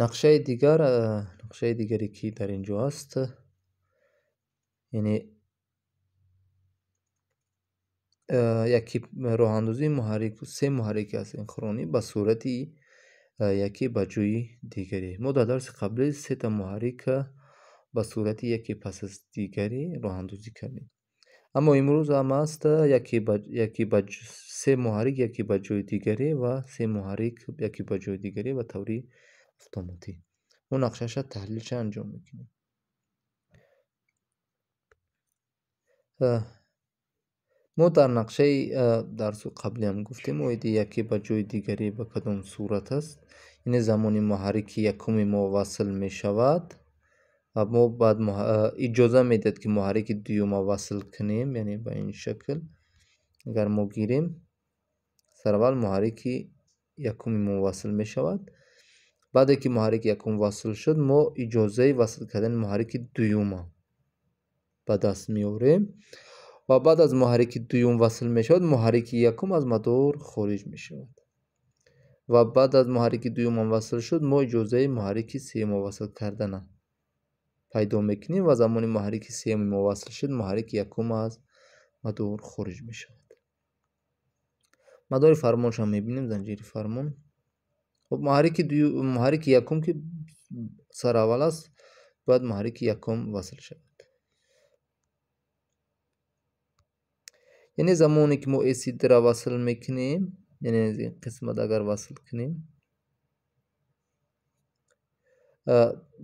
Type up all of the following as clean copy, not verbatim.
Нақшаи дигар, нақшаи дигаре ки дар ин ҷо аст, яъне яке роҳандозии муҳаррик, се муҳаррики асинхронӣ ба сурати яке ба ҷои дигаре. Мо дар дарси қаблӣ сета муҳаррика ба сурати яке пас аз дигаре роҳандозӣ кардем. Аммо имрӯз ҳам аст яке ба се муҳаррик яке ба ҷои дигаре ва се муҳаррик яке ба ҷои дигаре ба таври автоматӣ. Мо нақшаша таҳлилша анҷом мекунем. Мо дар нақшаи дарсу қаблиам гуфтем, оиди яке ба ҷои дигаре ба кадом сурат аст. Яъне замони муҳаррики якуми мо васл мешавад ва мо баъд иҷоза медиҳад, ки муҳаррики дуюма васл кунем, яъне ба ин шакл агар мо гирем, сараввал муҳаррики якуми мо васл мешавад. Баъде ки муҳаррики якум васл шуд, мо иҷозаи васл кардани муҳаррики дуюма ба даст меорем ва баъд аз муҳаррики дуюм васл мешавад, муҳаррики якум аз мадор хориҷ мешавад. Ва баъд аз муҳаррики дуюмам васл шуд, мо иҷозаи муҳаррики сеюма васл кардана пайдо мекунем ва замони муҳаррики сеюми мо васл шуд, муҳаррики якум аз мадор хориҷ мешавад. Мадори фармоншам мебинем, занҷири фармон. Хуб, муҳаррики якум ки сараввал аст, бояд муҳаррики якум васл шавад. Яъне замоне ки мо S3-ра васл мекунем, яъне аз ин қисмат агар васл кунем,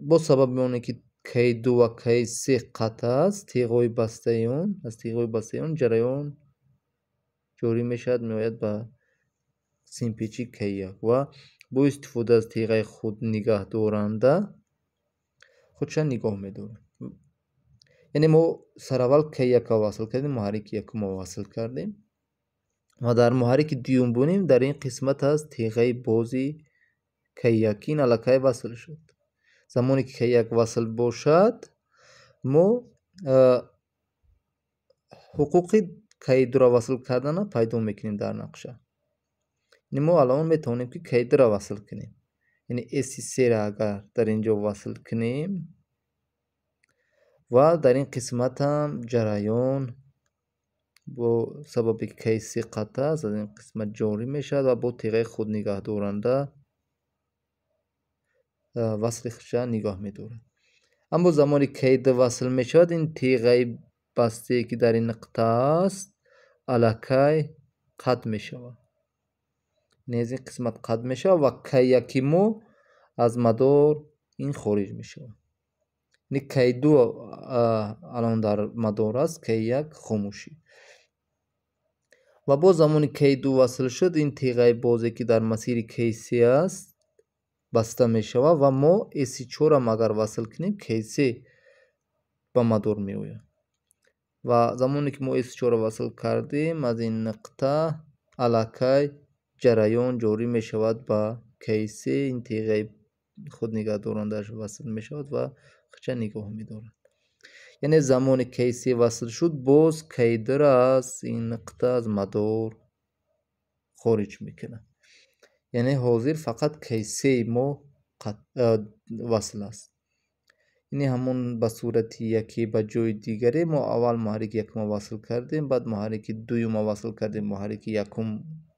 бо сабаби оне ки K2 ва K3 қатъ аст, теғҳои бастаи он, аз теғҳои бастаи он ҷараён ҷорӣ мешавад, меояд ба симпечи K1 ва бо истифода аз теғаи худ нигаҳдоранда худша нигоҳ медорад. Яъне мо сараввал K1-ро васл кардем, муҳаррики якумро васл кардем ва дар муҳаррики дуюм бунем, дар ин қисмат аст теғаи бози K1, ин аллакай васл шуд. Замоне ки K1 васл бошад, мо ҳуқуқи K2-ро васл кардана пайдо мекунем дар нақша. Яъне мо аллон метавонем ки K2-ро васл кунем. Яъне S3-ро агар дар ин ҷо васл кунем ва дар ин қисматам ҷараён бо сабаби K3 қатъ аст, аз ин қисмат ҷорӣ мешавад ва бо теғаи худ нигаҳдоранда васли худша нигоҳ медорад. Аммо замони K2 васл мешавад, ин теғаи бастае ки дар ин нуқта аст, аллакай қатъ мешавад. Яъне аз ин қисмат қатъ мешавад ва K1 мо аз мадор ин хориҷ мешавад. Яъне K2 алон дар мадор аст, K1 хомӯшӣ. Ва боз замони K2 васл шуд, ин теғаи бозе ки дар масири K3 аст баста мешавад ва мо S4-ам агар васл кунем, K3 ба мадор меояд. Ва замоне ки мо S4-ро васл кардем, аз ин нуқта аллакай ҷараён ҷорӣ мешавад ба K3, ин теғаи худ нигаҳдорандааш васл мешавад ва худша нигоҳ медорад. Яъне замони K3 васл шуд, боз K2-ро аз ин нуқта аз мадор хориҷ мекунад. Яъне ҳозир фақат K3 мо васл аст. Яъне ҳамон ба сурати яке ба ҷои дигаре мо аввал муҳаррики якума васл кардем, баъд муҳаррики дуюма васл кардем, муҳаррики якум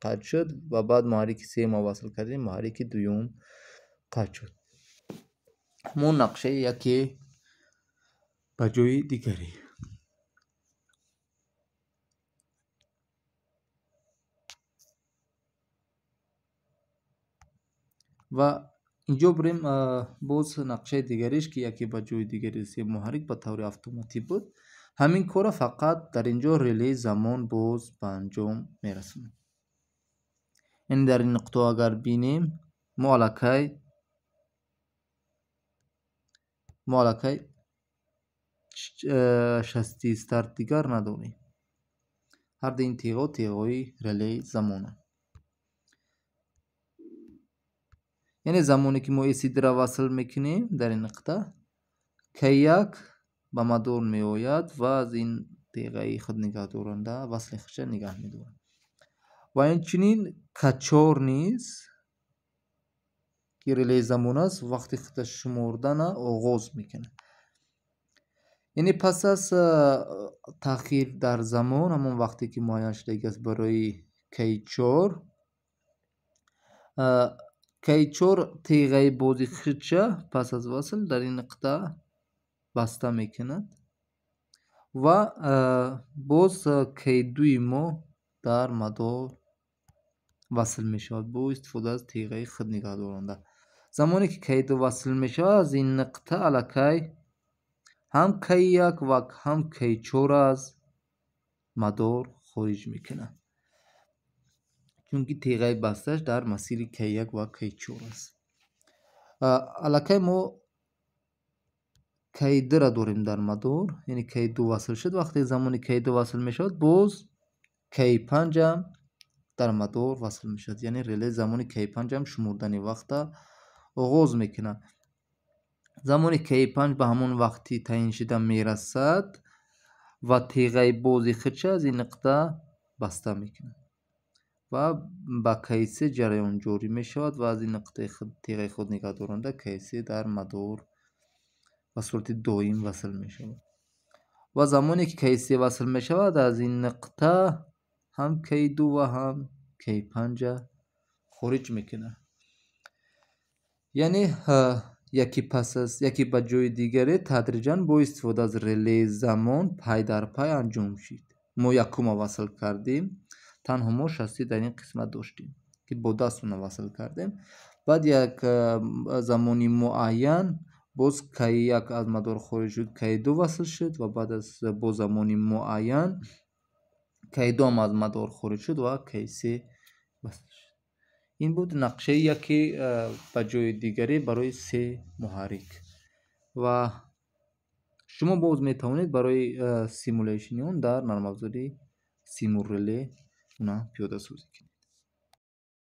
қатъ шуд ва баъд муҳаррики сеюма васл кардем, муҳаррики дуюм қатъ шуд. Ҳамон нақшаи яке ба ҷои дигаре. Ва инҷо бирем боз нақшаи дигариш ки яке ба ҷои дигари се муҳаррик ба таври автоматӣ буд. Ҳамин корро фақат дар инҷо релеи замон боз ба анҷом мерасонад. Яъне дар ин нуқта агар бинем, мо аллакай шасти старт дигар надорем. Ҳар ду ин теғҳо теғҳои релеи замонанд. Яъне замоне ки мо S3-ро васл мекунем дар ин нуқта, K1 ба мадор меояд ва аз ин теғаи худ нигаҳдоранда васли худша нигаҳ медорад. Ва инчунин К4 низ Ки релеи замон аст, вақти худта шумордана оғоз мекунад. Яъне пас аз таъхир дар замон, ҳамон вақте ки муайян шудагӣ аст барои К4, К4 теғаи бози худша пас аз васл дар ин нуқта баста мекунад ва боз К2-и мо дар мадор васл мешавад бо истифода аз теғаи худнигаҳдоранда. Замоне ки К2 васл мешавад, аз ин нуқта аллакай ҳам К1 ва ҳам К4 аз мадор хориҷ мекунад, чунки теғаи бастааш дар масири К1 ва К4 аст. Аллакай мо К2-ра дорем дар мадор, яъне К2 васл шуд. Вақте замони К2 васл мешавад, боз К5-ам дар мадор васл мешавад, яъне реле замони К5-ам шумурдани вақта оғоз мекунад. Замони К5 ба ҳамон вақти таъйиншуда мерасад ва теғаи бози худша аз ин нуқта баста мекунад ва ба К3 ҷараён ҷорӣ мешавад ва аз ин нуқтаи теғаи худнигаҳдоранда К3 дар мадор ба сурати доим васл мешавад. Ва замоне ки К3 васл мешавад, аз ин нуқта ҳам К2 ва ҳам К5 хориҷ мекунад. Яъне яке пас аз яке ба ҷои дигаре тадриҷан бо истифода аз релеи замон пай дар пай анҷом шид. Мо якума васл кардем, танҳо мо шасси дар ин қисмат доштем, ки бо даст уна васл кардем. Баъд як замони муайян боз К1 аз мадор хориҷ шуд, К2 васл шуд ва баъд аз бо замони муайян К2 ҳам аз мадор хориҷ шуд ва К3 васл шуд. Ин буд нақшаи яке ба ҷои дигаре барои се муҳаррик. Ва шумо боз метавонед барои simulation и он дар нармафзори Simurelay уна пиёдасозӣ кунед.